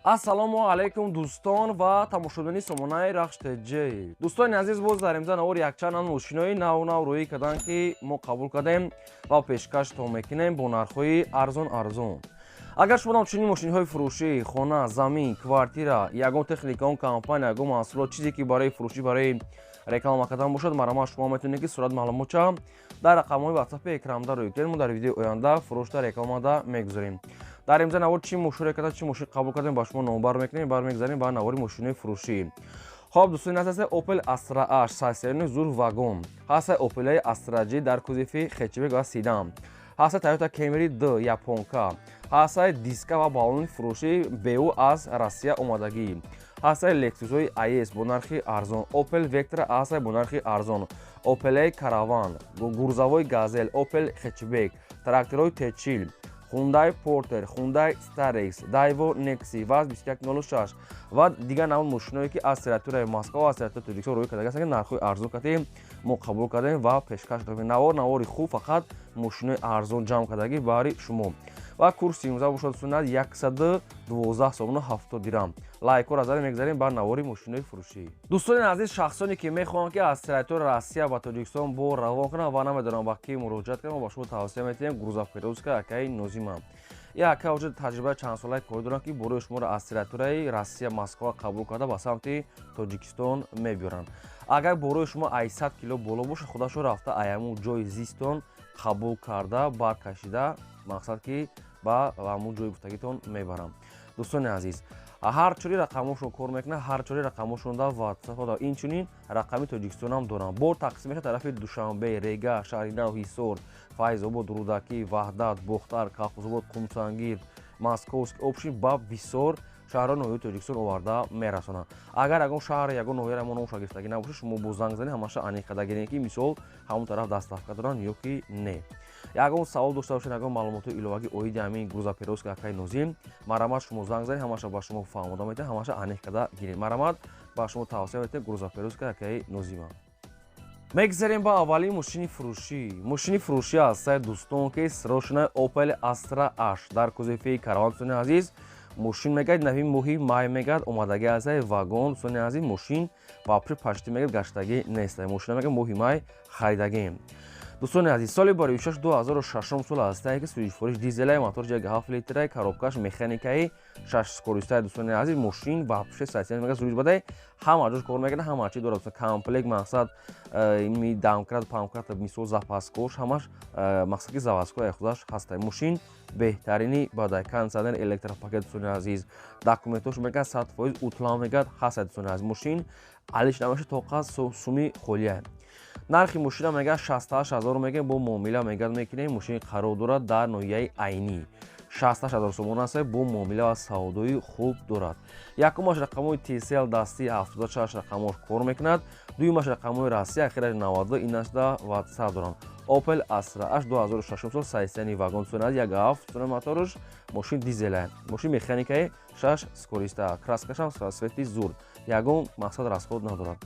Ассалому алайкум, дӯстон ва тамошобинони сомонаи Рахш ТЖ. Дӯстони азиз, боз дар имза навори якчанд мошинои нав нав рӯӣ карданд, ки мо қабул кардем ва пешкаштон мекунем бо нархҳои арзон арзон. Агар шумо чунин мошинҳои фурӯшӣ, хона, замин, квартира, ягон техника, он компания, ягон маҳсулот, чизе ки барои фурӯшӣ, барои реклама кардан бошад, марҳамат, шумо метавонед, ки сурат маълумотча дар рақамҳои ватсапи экранда рӯй кунед. Мо дар видеои оянда фурӯшда, рекламада мегузорем. Дар имза навор чӣ мошине карда, чӣ мошин қабул кардем, ба шумо номбар мекунем. Бармегзарем ба навори мошинои фурӯшӣ. Хоб, дӯстони азиз, Opel Astra H сайсерини зур вагон ҳаста, Opel Astra G дар кузови хэтчбек ва седан ҳаста, Toyota Camry D японка ҳаста, диска ва баллони фурӯшӣ БУ аз Россия омадагӣ ҳаста, Lexus-ҳои IS бо нархи арзон, Opel Vectra ҳаста бо нархи арзон, Opel Caravan, грузовой Газель, Opel хэтчбек, тракторҳои Т40, Hyundai Porter, Hyundai Starex, Daewoo Nexia, ВАЗ 2106 ва дигар навъ мошиное, ки аз территорияи Москва ва аз территорияи Тоҷикистон рӯй карда ҳастанд, ки нархҳои арзон кардем, мо қабул кардем ва пешкаш дорем. Навор навори хуб, фақат мошинои арзон ҷамъ кардагӣ баҳри шумо. Ва курси имрӯза бошад суннат 112 сомону 70 дирам. Лайкҳоро зада, мегзарем ба навори мошинои фурӯшӣ. Дӯстони азиз, шахсоне ки мехоҳанд, ки аз территорияи Россия ба Тоҷикистон бор равон кунанд ва намедонанд, ба кӣ муроҷиат кунанд, мо ба шумо тавсия метиҳем грузоперевозка акаи Нозима. Ин ака уже таҷрибаи чандсолаи корӣ доранд, ки борои шуморо аз территорияи Россия, Москва қабул карда, ба самти Тоҷикистон мебиёранд. Агар борои шумо ай 100 кило боло бошад, худашон рафта ай ҳамун ҷои зистон қабул карда, баркашида, мақсад ки ба ҳамун ҷои гуфтагитон мебарам. Дӯстони азиз, ҳар чори рақамошон кор мекунад, ҳар чори рақамошон дар ватсап, инчунин рақами Тоҷикистонам дорам. Бор тақсим мешавад тарафи Душанбе, Рега, Шаҳри Нав, Ҳисор, Файзобод, Рӯдакӣ, Ваҳдат, Бохтар, Калхозобод, Қумсангир, Московск, общем, ба бисёр шаҳрҳои ноҳияи Тоҷикистон оварда мерасонанд. Агар ягон шаҳр, ягон ноҳияро мо номша гирифтагӣ набошад, шумо бо занг занед, ҳамаша аниқ карда гиред, ки мисол ҳамон тараф доставка доранд ё ки не. Ягон савол дошта бошед, ягон маълумоти иловагӣ оиди ҳамин грузоперевозка акаи Нозим, марҳамат, шумо занг занед, ҳамаша ба шумо фаҳмода метиҳад, ҳамаша аниқ карда гиред. Марҳамат, ба шумо тавсия метиҳем грузоперевозка акаи Нозима. Мегзарем ба аввалин мошини фурӯшӣ. Мошини фурӯшӣ ҳастаи, дӯстон, ки срочно Opel Astra H дар кузови караван. Дӯстони азиз, мошин мегӯяд, нави моҳи май мегӯяд омадагӣ ҳастаи, вагон. Дӯстони азиз, мошин вообще почти мегӯяд гаштагӣ нест. Мошина мегӯяд моҳи май харидагем. Дӯстони азиз, соли барои 2006 сол ҳастае, ки сӯзишвориш дизелай, мотор 1,7 литрай, коробкаш механикаи, шаш скоростьай. Дӯстони азиз, мошин вообще сатия мега зур бадай, ҳама ҷош кор мекунад, ҳама чи дорад, комплект, мақсад ми домкрат, памкрат, мисол запаскош ҳамаш, мақсад ки заводской худаш ҳастай. Мошин беҳтарини бадай, кондиционер, электропакет. Дӯстони азиз, документош мегӯяд 100% утлан мегӯяд ҳастай. Дӯстони азиз, мошин алиш намеша, тоқа суми холия. Нархи мошина мегӯяд 68 000 мегӯем, бо муомила мегӯяд мекунем. Мошини қарор дорад дар ноҳияи Айнӣ, 68 000 сомон аст, бо муомила ва савдои хуб дорад. Якумаш рақамҳои Tcell дастӣ, 76 рақамҳош кор мекунад, дуюмаш рақамҳои Россия, ахираш 92, инашда ватсап доранд. Opel Astra H 2006 сол, сайсани вагон сунад, 1,7 сона моторш, мошин дизела, мошин механикаи, шаш скороста, краскашам цвети зур, ягон мақсад расход надорад.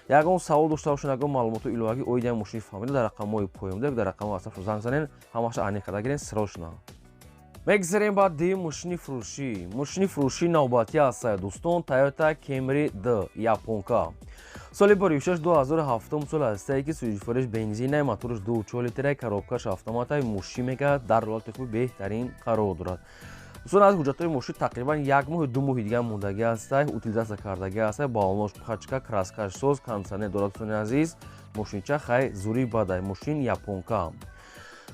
Ягон савол дошта бошед, ягон маълумоти иловагӣ оиди мошини фаҳмида, дар рақамҳои поёнда, дар рақамҳои ватсап занг занед, ҳамаша аниқ карда гиред срочно. Мегзарем ба дуюм мошини фурӯшӣ. Мошини фурӯшӣ навбатӣ ҳастад, дӯстон, Toyota Camry D японка, соли барои 2007 сол ҳастае, ки сӯзишвориш бензинай, моторш 2,4 литрай, коробкаш автоматай. Мошин мегӯяд дар ҳолати хуби беҳтарин қарор дорад. Дӯстон, аз ҳуҷҷатҳои мошин тақрибан як моҳ, 2 моҳи дигар мондагӣ ҳастай, утилизация кардагӣ ҳастай, баллонош пачка, краскаш соз, кондиционер дорад. Дӯстони азиз, мошинча хай зури бадай, мошин японка.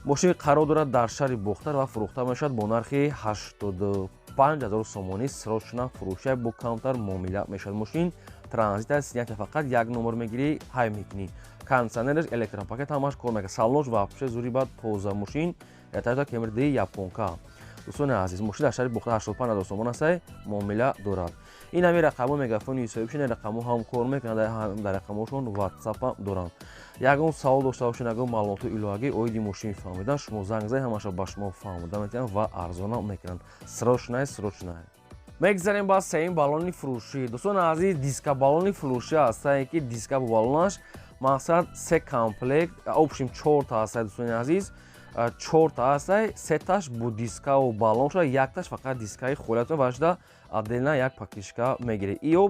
Мошин қарор дорад дар шаҳри Бохтар ва фурӯхта мешавад бо нархи 85 000 сомонӣ. Срочно фурӯша, бо камтар муомила мешавад. Мошин транзит аст, снятия, фақат як номер мегирӣ, ҳай мекунӣ. Кондиционераш, электропакет ҳамаш кор мекунад, салонош вообще зури бад, тоза. Мошин Toyota Camry D японка. Дӯстони азиз, мошин дар шаҳри Бохтар 85 000 сомон астай, муомила дорад. Ин ҳамин рақамҳо мегафони ҳисобишон, ин рақамҳо ҳам кор мекунанд, дар рақамҳошон ватсапам доранд. Ягон савол дошта бошед, ягон маълумоти иловагӣ оиди мошин фаҳмидан, шумо занг занед, ҳамаша ба шумо фаҳмода метиҳанд ва арзона мекунанд. Срочно, срочно. Мегзарем ба сеюм баллони фурӯшӣ. Дӯстони азиз, диска баллони фурӯшӣ ҳастае, ки диска бо баллонаш, мақсад се комплект, общем чорта ҳастае. Дӯстони азиз, чорта ҳастай, сеташ бо дискаву баллон шуда, якташ фақат дискаи холиятон ва шуда отдельно як покрышка мегиред. Иё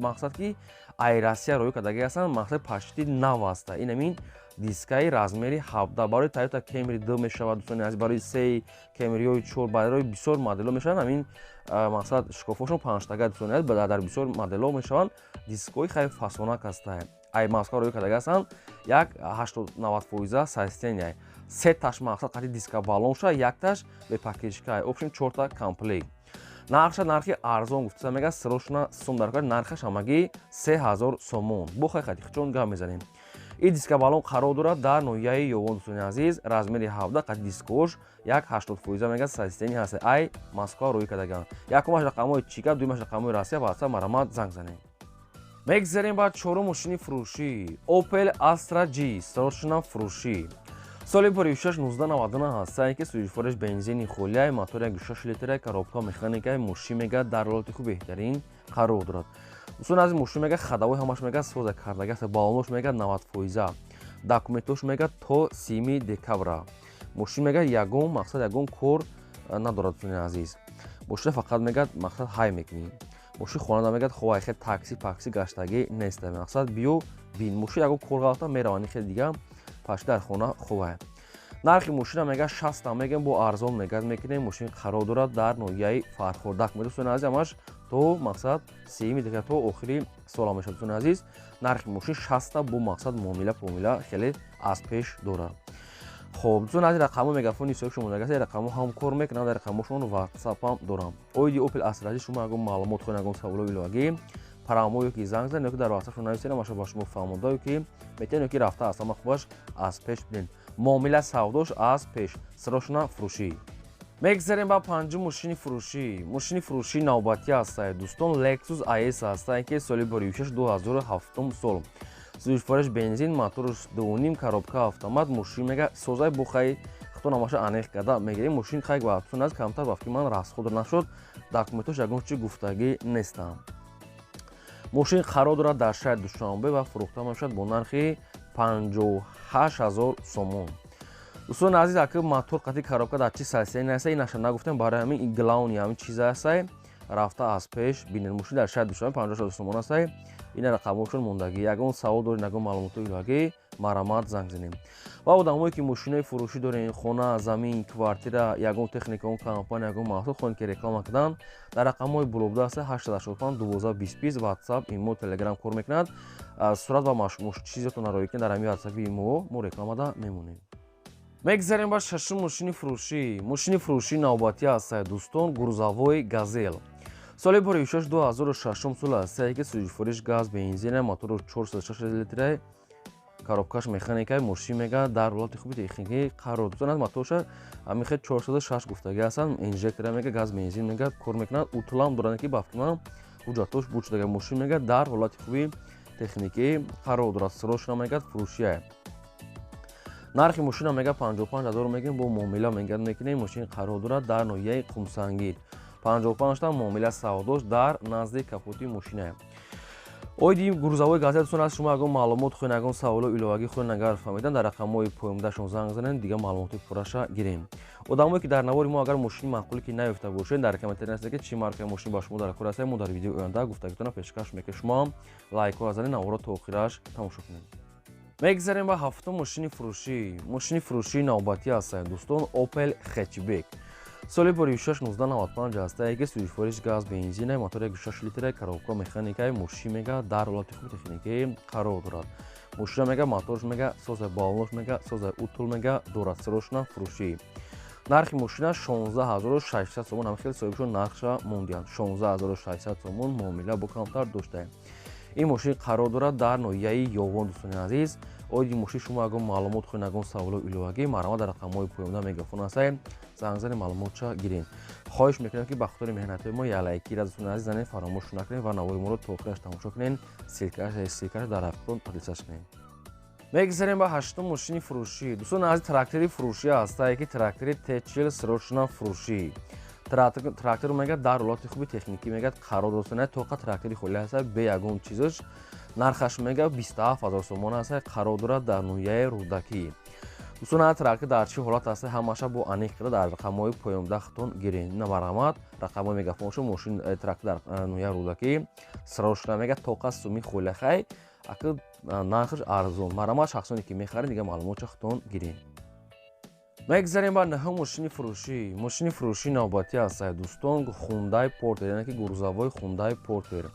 мақсад ки ай Россия роӣ кардаги ҳастанд, мақсад почти нав ҳаста. Ин ҳамин дискаи размери 17 барои Toyota Camry 2 мешавад, дӯстони азиз, барои 3 Camry-ҳои 4, барои бисёр моделҳо мешаванд. Ҳамин мақсад шкофошон панҷтага, дӯстони азиз, дар бисёр моделҳо мешаванд. Дискҳои хеле фасонак ҳастанд. Ай Москва роӣ кардаги ҳастанд, як 80-90% состояние. Сеташ мақсад қати диска баллон шуда, якташ бе покрышка. Общем, чорта комплект. Нархша нархи арзон гуфтаса мега, срочно сум дар кор, нархаш ҳамагӣ 3000 сомон. Бо хай хати чон гап мезанем. Ин диска баллон қарор дорад дар ноҳияи Ёвон, дӯстони азиз, размери 17 қати дискош як 80% мега состояние ҳаст. Ай Москва роӣ кардаган. Якумаш рақамҳои чика, дуюмаш рақамҳои Россия, ва марамат занг занем. Мегзарем ба чорум мошини фурӯшӣ. Opel Astra G, срочно фурӯшӣ. Соли 2006 1999 ҳастае ки сӯзишвориш бензини холияй, мотор 1,6 литра, коробка механикаи, мошин мега дар ҳолати хуб беҳтарин қарор дорад. Дӯстон азиз, мошин мега ходовой ҳамаш мега соза кардаги аст, баллонош мега 90%. Документош мега то 30 декабра. Мошин мега ягон мақсад ягон кор надорад, дӯстони азиз. Мошина фақат мега мақсад ҳай мекунӣ. Мошин хонанда мегӯяд, хоб, хел такси пакси гаштагӣ нест, мақсад биё бин. Мошин ягон кор ғалата мераванд, хел дига пашти дар хона хубае. Нархи мошина мега 60 мегем, бо арзон мегӯяд мекунем. Мошин қарор дорад дар ноҳияи Фархор. Дӯстони азиз, ҳамаш то мақсад 30 декабр, то охири сола мешавад, дӯстони азиз. Нархи мошин 60, бо мақсад муомила помила хеле аз пеш дорад. Хоб, дӯстони азиз, рақамҳо мегафони ҳисоби шумо дагаса, рақамҳо ҳам кор мекунанд, дар рақамҳошон WhatsApp ҳам дорам. Оиди Opel Astra G шумо ягон маълумот хоҳед, ягон саволо иловагӣ, парамо ё ки занг занед, ё ки дар WhatsApp нависед, маша ба шумо фаҳмонда, ё ки метавонед, ё ки рафта аз ҳама хубаш аз пеш бинед. Муомила савдош аз пеш, срочно фурӯшӣ. Мегзарем ба панҷум мошини фурӯшӣ. Мошини фурӯшии навбатӣ ҳастае, дӯстон, Lexus IS ҳастае ки соли 2006 2007 сол. Сӯзишвориш бензин, моторш 2,5, коробка автомат, мошин мега созай бухай хто намаша анех карда мегирем. Мошин хай ва аз камтар ба фикри ман расход нашуд, документош ягон чи гуфтагӣ нестам. Мошин қарор дорад дар шаҳри Душанбе ва фурӯхта мешавад бо нархи 58 000 сомон. Дӯстони азиз, аки мотор қати коробка дар чи состояние аста, инаша нагуфтем, барои ҳамин главный ҳамин чиз ҳастай, рафта аз пеш бинед. Мошин дар шаҳри Душанбе 58 000 сомон ҳастай. Ина рақамҳошон мондагӣ. Ягон савол доред, ягон маълумоти иловагӣ, марамат занг занем. Ва одамое ки мошинои фурӯшӣ дорем, хона, замин, квартира, ягон техника, он компания, ягон маҳсул хоҳем ки реклама кардан, дар рақамҳои болобуда аста 885 12 20 20, WhatsApp, имо, Telegram кор мекунад. Сурат ва чизотонро роӣ кунед дар ҳамин WhatsApp имо, мо рекламада мемонем. Мегзарем ба шашум мошини фурӯшӣ. Мошини фурӯшии навбатӣ ҳастае, дӯстон, грузовой Газел. Соли 2006 2006 сол ҳастае ки сӯзишвориш газ бензина, мотору 406 литра, коробкаш механикаи, мошин мега дар ҳолати хуби техникӣ қарор дорад. Моторша ҳамин хел 406 гуфтагӣ ҳастанд, инжектора мега газ бензин мега кор мекунад, утулам доранд ки ба фикри ман ҳуҷҷатош буд шудага. Мошин мега дар ҳолати хуби техникӣ қарор дорад, срочно мегӯяд фурӯшия. Нархи мошина мега 55 ҳазор мегӯем, бо муомила мегӯяд мекунем. Мошин қарор дорад дар ноҳияи Қумсангир, 55 та муомила савдош дар назди капоти мошина. Оиди грузовой Газел, дӯстон, аз шумо ягон маълумот хоҳед, ягон саволо иловагӣ хоҳед, агар фаҳмидан, дар рақамҳои поёмдашон занг занед, дигар маълумоти пурраша гирем. Одамое ки дар навори мо агар мошини маъқуле ки наёфта бошед, дар комментария нависед ки чӣ маркаи мошин ба шумо дар кор аст, мо дар видеои оянда гуфтагитона пешкаш мекунем. Шумо ҳам лайкҳоро занед, наворо то охираш тамошо кунед. Мегзарем ба ҳафтум мошини фурӯшӣ. Мошини фурӯшии навбатӣ ҳастанд, дӯстон, Opel Hatchback. Соли 2006 1995 ҳастае ки сӯзишвориш газ бензина, мотор 1,6 литра, коробка механикаи, мошин мега дар ҳолати хуби техникӣ қарор дорад. Мошина мега моторш мега соза, баллонош мега соза, утул мега дорад, срочно фурӯшӣ. Нархи мошина 16 600 сомон, ҳам хел соҳибшон нархша мондианд, 16 600 сомон, муомила бо камтар доштаем. Ин мошин қарор дорад дар ноҳияи Ёвон, дӯстони азиз. Оиди мошин шумо ягон маълумот хоҳед, ягон саволо иловагӣ, марҳамат, дар рақамҳои поёнда мегафон ҳастаем, занг зани, маълумотша гирем. Хоҳиш мекунем ки ба хотири меҳнатҳои мо як лайкира, дӯстони азиз, занед, фаромӯш накунед ва навори моро то охираш тамошо кунед, ссылкаш дар рафиқон поделиться кунед. Мегзарем ба ҳаштум мошини фурӯшӣ. Дӯстони азиз, трактори фурӯшӣ ҳастае ки трактори Т40, срочно фурӯшӣ. Трактор мега дар ҳолати хуби техникӣ мегӯяд қарор дошта, тоқа трактори холӣ ҳаста, бе ягон чизаш. Нархаш мега 27 000 сомон аст, қарор дорад дар ноҳияи Рӯдакӣ. Дӯстон, ҳар трактор дар чӣ ҳолат аст, ҳамаша бо аниқ карда дар рақамҳои поёнда худтон гирен. На марҳамат, рақамҳои мегафоншо. Мошин трактор дар ноҳияи Рӯдакӣ срочно мега тоқа суми холахай, ака нархаш арзон. Марҳамат, шахсоне ки мехаред, дига маълумотша худтон гирен. Мегзарем ба наҳум мошини фурӯшӣ. Мошини фурӯшӣ навбатӣ аст, дӯстон, Хундай Портер, яъне ки грузовой Хундай Портер.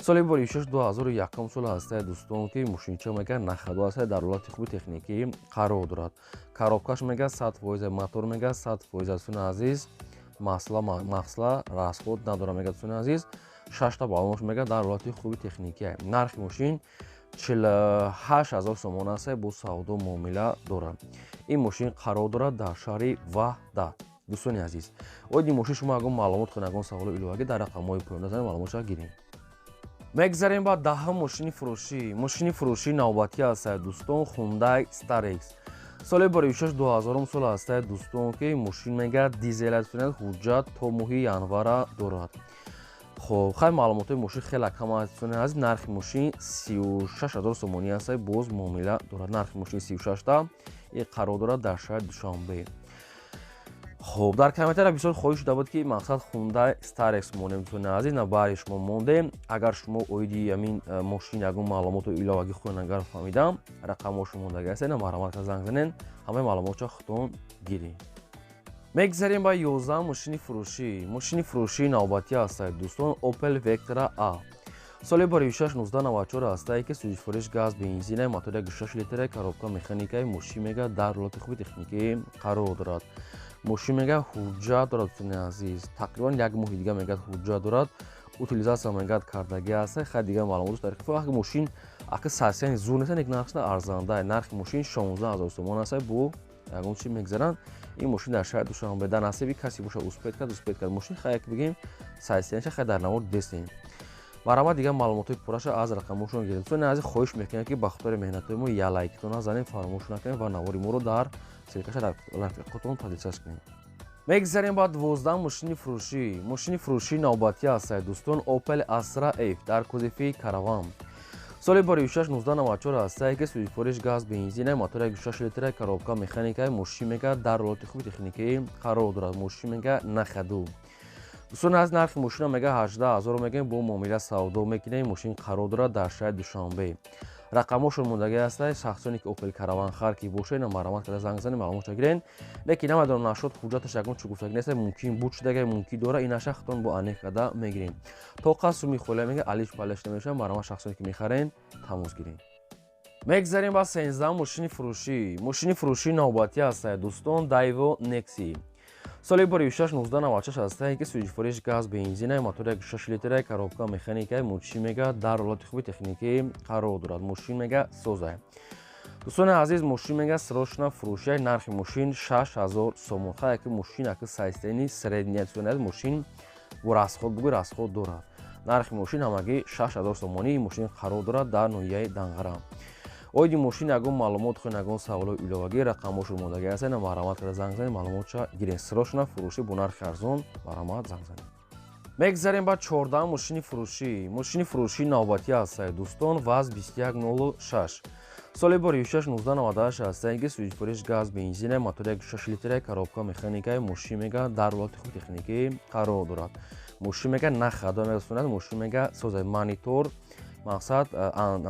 Соли боришаш 2001 сол ҳастае, дӯстон, ки мошинча мега на ходу ҳастае, дар ҳолати хуби техникӣ қарор дорад. Коробкаш мега 100%, мотор мега 100%. Дӯстони азиз, масла расход надорад мега. Дӯстони азиз, шашта баллонаш мега дар ҳолати хуби техникӣ. Нархи мошин 48 000 сомон аст, бо савдо муомила дорад. Ин мошин қарор дорад дар шаҳри Ваҳдат. Дӯстони азиз, оиди мошин шумо ягон маълумот кунед, ягон саволу иловагӣ, дар рақамҳои поёнда занед, маълумотша гирем. Мегзарем ба даҳум мошини фурӯшӣ. Мошини фурӯшӣ навбатӣ аст, дӯстон, Хундай Старекс. Соли боришаш 2000 сол аст, дӯстон, ки мошин мега дизел аст, ҳуҷҷат то моҳи январа дорад. Хоб, хай, маълумотҳои мошин хеле кам аст, дӯстони азиз. Нархи мошин 36 000 сомонӣ аст, боз муомила дорад. Нархи мошин 36та и қарор дорад дар шаҳри Душанбе. Хоб, дар комментария бисёр хоҳиш шуда буд, ки мақсад Хундай Старекс монем. Дӯстони азиз, на баъри шумо мондем. Агар шумо оиди ҳамин мошин ягон маълумоту иловагӣ хоҳед, агар фаҳмидам, рақамҳошо мондаги аст, на марҳамат, занг занен, ҳамаи маълумотшо худтон гиред. Мегзарем ба 11 мошини фурӯшӣ. Мошини фурӯшии навбатӣ ҳастад, дӯстон, Opel Vectra A. Соли боришаш 1994 ҳастае, ки сӯзишвориш газ бензина, мотор 1,6 литра, коробка механикаи. Мошин мега дар ҳолати хуби техникӣ қарор дорад. Мошин мега ҳуҷҷат дорад, дӯстони азиз, тақрибан як моҳи дига мегӯяд ҳуҷҷат дорад, утилизация мегӯяд кардагӣ аст. Хай, дигар маълумот дар ихтифоқ. Мошин ака сарсияни зур нест, ек нархш арзанда. Нархи мошин 16 000 сомон аст, бо ягон чи мегзаранд. Ин мошин дар шаҳри Душанбе, дар насиби касе боша, успеть кард, успеть кард. Мошин хай, як бигем, сарсияниша хай дар навор дестем. Марҳамат, дигар маълумотҳои пурраша аз рақамҳошон гиред. Дӯстони азиз, хоҳиш мекунем, ки ба хотири меҳнатҳои мо як лайктона занем, фаромӯш накунем ва навори моро дар ссылкаша дар рафиқотон поделиться кунем. Мегзарем ба 12 мошини фурӯшӣ. Мошини фурӯшии навбатӣ ҳастад, дӯстон, Opel Astra F дар кузови Караван. Соли боришаш 1994 ҳастае, ки сӯзишвориш газ бензина, мотор 1,6 литра, коробка механика. Мошин мега дар ҳолати хуби техникӣ қарор дорад. Мошин мега на ходу. Дӯстон, аз нархи мошина мега 18 000 мегӯем, бо муомила савдо мекунем. Мошин қарор дорад дар шаҳри Душанбе. Рақамҳошон мондагӣ ҳастад. Шахсоне ки Опел Караван хар ки боша, ина марҳамат карда занг занед, маълумотша гирен. Лекин намедонам, нашуд, ҳуҷҷаташ ягон чӣ гуфтагӣ нест, мумкин буд шудага, мумкин дора. Инаша худтон бо аниқ карда мегирем. Тоқа суми холия мега алиш палиш намешавад. Марҳамат, шахсоне ки мехарен, тамос гирем. Мегзарем ба 13 мошини фурӯшӣ. Мошини фурӯшии навбатӣ ҳастад, дӯстон, Дайво Некси. Соли боришаш 1996 ҳастае, ки сӯзишвориш газ бензина, мотор 1,6 литра, коробка механика. Мошин мега дар ҳолати хуби техникӣ қарор дорад. Мошин мега соза. Дӯстони азиз, мошин мега срочно фурӯшия. Нархи мошин 6000 сомон. Хай, ки мошин аки состояние средний, дӯстони азиз, мошин бо расход бугӯй, расход дорад. Нархи мошин ҳамагӣ 6000 сомонӣ. Мошин қарор дорад дар ноҳияи Данғара. Оиди мошин ягон маълумот хоҳед, ягон саволои иловагӣ, рақамҳошо мондагӣ ҳастед, на марҳамат карда занг занед, маълумотша гиред. Срочно фурӯшӣ бо нархи арзон, марҳамат, занг занед. Мегзарем ба 14 мошини фурӯшӣ. Мошини фурӯшии навбатӣ ҳастад, дӯстон, ВАЗ 2106. Соли боришаш 1998 ҳастае, ки сӯзишвориш газ бензина, мотор 1,6 литра, коробка механика. Мошин мега дар ҳолати хуби техникӣ қарор дорад. Мошин мега на ходу мерасонад. Мошин мега соза, монитор, мақсад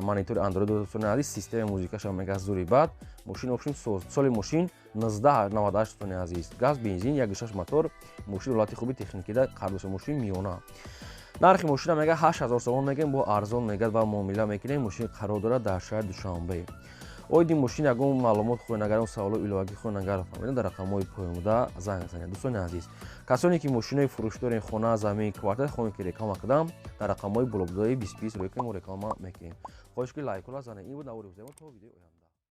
монитори андроид, дӯстони азиз, системаи музикаша мега зури бад. Мошин общем соз. Соли мошин 1998, дӯстони азиз, газ бензин, 1,6 мотор. Мошин ҳолати хуби техникида қарор дошта, мошин миёна. Нархи мошина мега 8000 сомон мегӯем, бо арзон мегӯяд ва муомила мекунем. Мошин қарор дорад дар шаҳри Душанбе. Оиди мошин ягон маълумот хоҳед, агар он саволо иловагӣ хоҳед, агар фаҳмида, дар рақамҳои поёнбуда занг занед. Дӯстони азиз, касоне ки мошинои фурӯш дорем, хона, замин, квартира, хоҳем ки реклама кардам, дар рақамҳои блокдои 20 20 рӯй мо реклама мекунем. Хоҳиш ки лайкҳоро занед. Ин буд навори то видеои оянда.